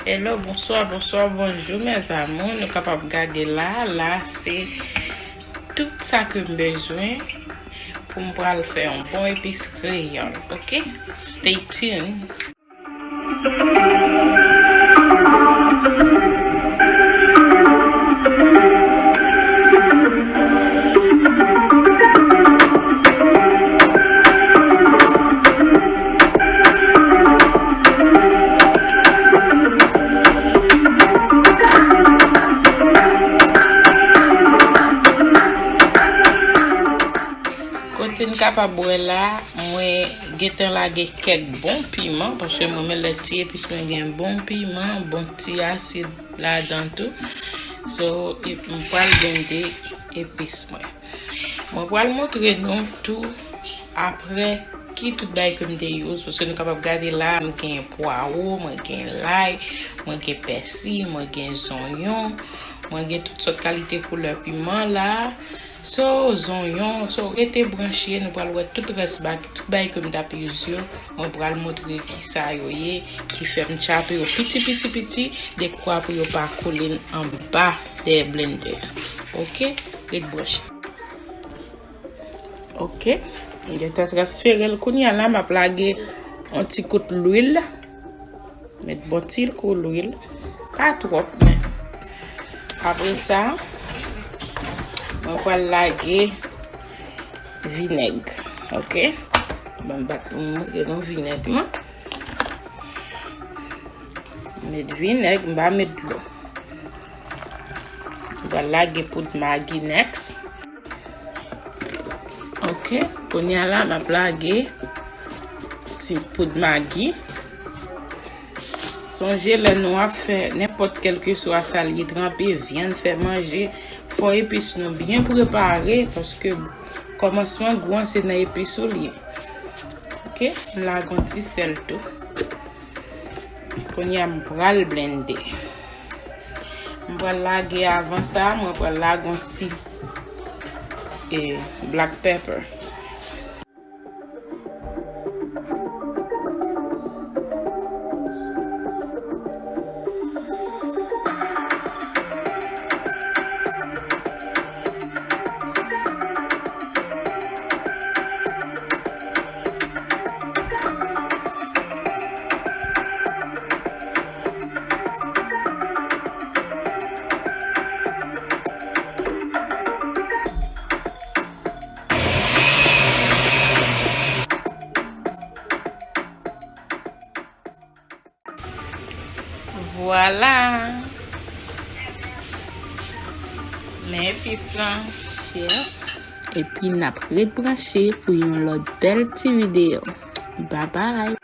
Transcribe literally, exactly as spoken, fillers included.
Hello, bonswa, bonswa, bonjou, mes amours. Nou kapab gade la, la, se tout sa ke m bezwen pou m pral fè yon bon epis kreyòl, ok? Stay tuned. Kote n kapab wè la, mwen gentan lage kèk bon piman, paske mwen renmen lè ti epis mwen gen bon piman, bon ti asid ladan tou. So, e, m pral blende epis mwen. Mwen pral montre nou tou apre ki tout bagay ke m te use, paske nou kapab gade la, m gen pwawo, mwen gen lay, mwen gen pèsi, mwen gen zonyon, mwen gen tout sòt kalite koulè piman la. So, zonyon, so, rete branche, nou pral wè tout rès bag, tout bagay ke m t ap use yo, mwen pral montre ki sa yo ye, ki fè m tchape yo piti, piti, piti, dekwa pou yo pa kole anba dèyè blender. Ok? Ret branche. Ok. M gentan transfere l. Kounye a la, m ap lage yon ti kout lwil. Met bon ti kou lwil. Pa twòp, men. Apre sa, mwen pral lage vinèg. Ok? Mwen bat pou m montre nou vinèg lan. Met vinèg, m pa met dlo. M pral lage poud magi next. Ok, kounye a la, m ap lage ti poud magi. Sonje, lè nou ap fè nenpòt kèlkeswa sa l ye, tranpe vyann, fè manje, fò epis nou byen prepare, paske kòmansman gou an se nan epis ou l ye. Ok, m lage yon ti sèl tou. Kounye a, m pral blende. M pral lage avan sa, mwen pral lage yon ti, eh, black pepper. Vwala. Men epis lan. Epi n ap ret branche pou yon lòt bèl ti videyo. Babay.